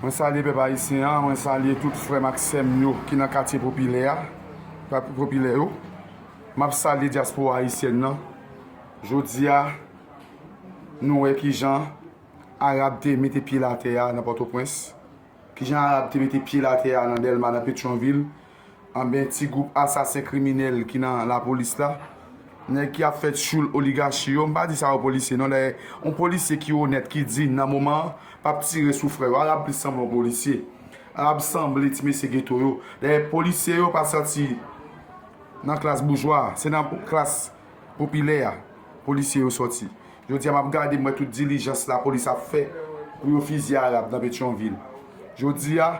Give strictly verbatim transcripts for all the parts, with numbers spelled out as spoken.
Mwen salye pèp ayisyen an, mwen salye tout frè m ak sè m yo ki nan katye popilè a, pa- popilè yo. M ap salye dyaspora ayisyèn nan. Jodi a, nou wè kijan Arab te mete pye l atè a nan Pòtoprens, kijan Arab te mete pye l atè a nan Dèlma, nan Petyonvil, anben ti gwoup asasen kriminèl ki nan lapolis la, nèg ki ap fè tchoul oligachi yo, m pa di sa yo polisye non, dayè, yon polisye ki onèt, ki diy nan moman an, p ap tire sou frè yo. Arab plis sanble yon polisye. Arab sanble ti mesye geto yo. Dayè, polisye yo pa sòti nan klas boujwa, se nan po- klas popilè a polisye yo sòti. Jodi a, m ap gade, m wè tout dilijans lapolis ap fè pou yo fizye Arab nan Petyonvil. Jodi a,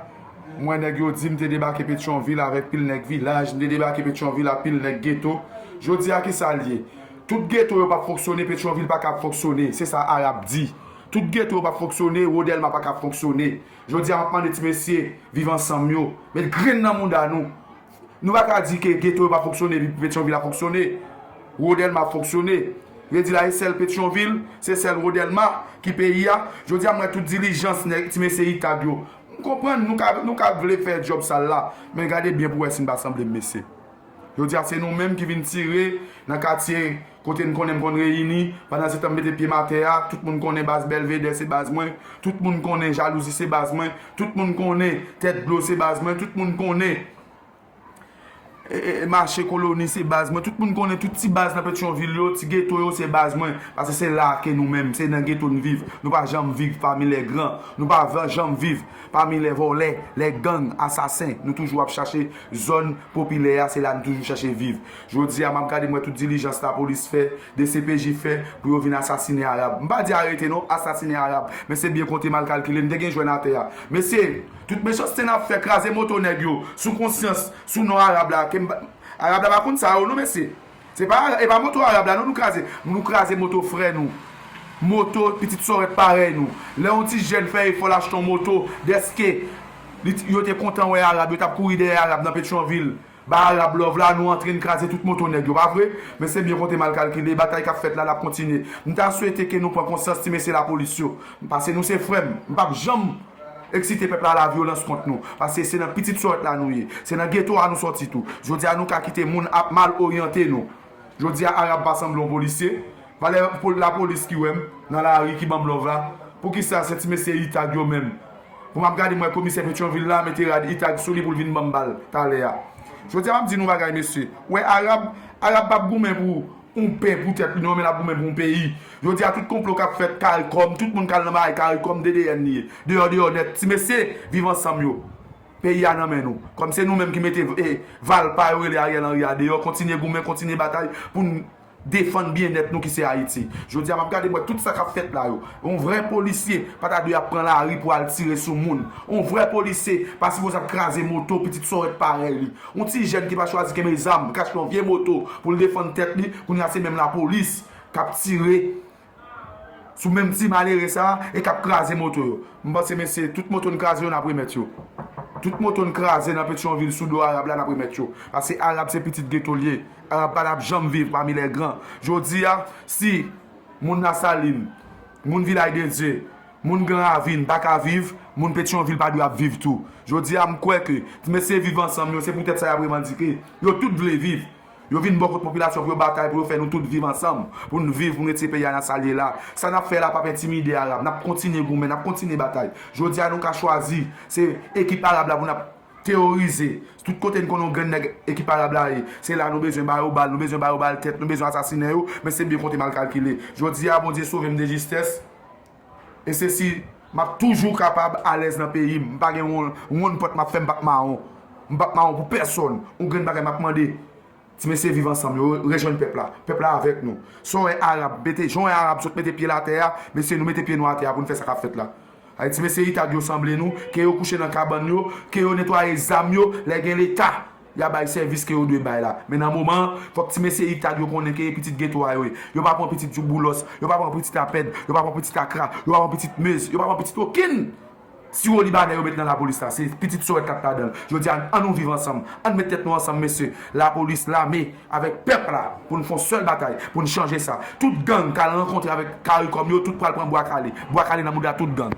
m wè nèg yo di m te debake Petyonvil avèk pil nèg vilaj, m te debake Petyonvil ak pil nèg geto. Jodi a, kisa l ye? Tout geto yo p ap fonksyone, Petyonvil pa ka ap fonksyone. Se sa Arab di. Tout geto yo p ap fonksyone, Wodèlma pa ka ap fonksyone. Jodi a, m ap mande ti mesye Viv Ansanm yo, met grenn nan mouda nou. Nou pa ka di ke geto yo pa fonksyone epi Petyonvil ap fonksyone. Wodèlma ap fonksyone. Vle di la e sèl Petyonvil, se sèl Wodèlma ki peyi a. Jodi a m wè tout dilijans nèg ti mesye Itag yo. M konprann nou ka, nou ka vle fè djòb sal la, men gade byen pou wè si n pa sanble m mesye. Jodi a se nou menm ki vin tire nan katye kote n konnen m konn reyini. Pandan se tan m mete pye m atè a, tout moun konnen baz Bèlvedè se baz mwen. Tout moun konnen Jalouzi se baz mwen. Tout moun konnen Tèt Dlo se baz mwen. Tout moun konnen e, e, e, mache Koloni se baz mwen. Tout moun konnen tout ti baz nan Petyonvil yo, ti geto yo se baz mwen. Paske se la ke nou menm, se nan geto n viv. Nou pa janm viv pami lè gran. Nou pa va- janm viv pami lè vòlè, lè gang, asasen. Nou toujou ap chache zòn popilè a, se la n toujou chache viv. Jodi a, m ap gade m wè tout dilijans lapolis fè, D C P J fè pou yo vin asasinen Arab. M pa di arete non, asasinen Arab. Men se byen konte mal kalkile, n te gen jwèn atè a. Mesye, tout mechanste n ap fè, kraze moto nèg yo, sou konsyans, sou non Arab la, ke m pa- Arab la pa konn sa yo non, mesye. Se pa, e pa moto Arab la non nou kraze. Nou kraze moto frè nou. Moto pitit sòrèt parèy nou. Lè yon ti jèn fè efò l achte yon moto, dèske li t- yo te kontan wè Arab, yo t ap kouri dèyè Arab nan Petyonvil. Ba Arab love la, nou antre n kraze tout moto nèg yo, pa vre? Men se byen konte mal kalkile, batay k ap fèt la, l ap kontinye. M ta swete ke nou pran konsyans ti mesye lapolis yo. Paske nou se frè m. M p ap janm eksite pèp la a la vyolans kont nou. Paske se nan pitit sòrèt la nou ye. Se nan geto a nou sòti tou. Jodi a nou ka kite moun ap mal oryante nou. Jodi a Arab pa sanble yon polisye. Valè pol- lapolis ki wè m nan lari ki ban m love la. Poukisa se ti mesye Itag yo menm? Pou m ap gade m wè komisè Petyonvil la mete rad Itag sou li pou l vin ban m bal talè a. Jodi a m ap di nou bagay mesye. Wè Arab, Arab p ap goumen pou yon pen pou tèt li non, men l ap goumen pou yon peyi. Jodi a tout konplo k ap fèt Karikòm, tout moun k al nan bagay Karikòm, D D N li ye. Deyò, deyò nèt, ti mesye, viv ansanm yo. Peyi a nan men nou. Kòm se nou menm ki mete e, valpa yo rele Ariel Henry a deyò, kontinye goumen, kontinye batay pou n defann byennèt nou ki se Ayiti. Jodi a m ap gade m wè tout sa k ap fèt la yo. Yon vrè polisye pa ta dwe ap pran lari pou al tire sou moun. Yon vrè polisye pa sipoze ap kraze moto pitit sòrèt parèy li. Yon ti jèn ki pa chwazi kenbe zam, k achte yon vye moto pou l defann tèt li, kounye a se menm lapolis k ap tire sou menm ti malere sa a e k ap kraze moto yo. M panse mesye, tout moto n kraze yo n ap remèt yo. Tout moto n kraze nan Petyonvil sou do Arab la n ap remèt yo. Paske Arab se pitit geto l ye. Arab pa t ap janm viv pami lè gran. Jodi a, si moun Lasalin, moun Vilaj de Dye, moun Gran Ravin pa ka viv, moun Petyonvil pa dwe ap viv tou. Jodi a m kwè ke ti mesye Viv Ansanm yo se poutèt sa y ap revandike. Yo tout vle viv. Yo vin bò kot popilasyon pou yo batay pou yo fè nou tout viv ansanm, pou n viv, pou n retire peyi a nan sa l ye la. Sa n ap fè la p ap entimide Arab. N ap kontinye goumen, n ap kontinye batay. Jodi a nou ka chwazi, se ekip Arab la pou n ap teworize. Tout kote n konnen yon grenn nèg ekip Arab la ye, se la nou bezwen ba yo bal, nou bezwen ba yo bal tèt, nou bezwen asasinen yo, men se byen konte mal kalkile. Jodi a Bondye sove m de jistès. E se si m ap toujou kapab alèz nan peyi m. M pa gen wonn, wonn pòt m ap fè, m p ap mawon. M p ap mawon pou pèsonn. Yon grenn bagay m ap mande. Ti mesye Viv Ansanm yo, rejwenn pèp la. Pèp la avèk nou. Sa w wè Arab mete, jan w wè Arab sot mete pye l atè a, mesye nou mete pye nou atè a pou n fè sa k ap fèt la. Ay, ti mesye Itag yo sanble nou, ke yo kouche nan kabann yo, ke yo netwaye zam yo, lè gen Leta, y a bay sèvis ke yo dwe bay la. Men nan moman an, fòk ti mesye Itag yo konnen ke pitit geto a yo ye. Yo pa pran pitit Jouboulos, yo pa pran pitit Apèd, yo pa pran pitit Akra, yo pa pran pitit Mez, yo pa pran pitit okenn siwo libanè yo met nan lapolis la. Se pitit sòrèt k ap ladan l. Jodi a, ann nou viv ansanm. Ann met tèt nou ansanm, mesye. Lapolis, lame, avèk pèp la, pou n fè yon sèl batay, pou n chanje sa. Tout gang k al rankontre avèk Karikòm yo, tout pral pran bwa kale. Bwa kale nan mouda tout gang.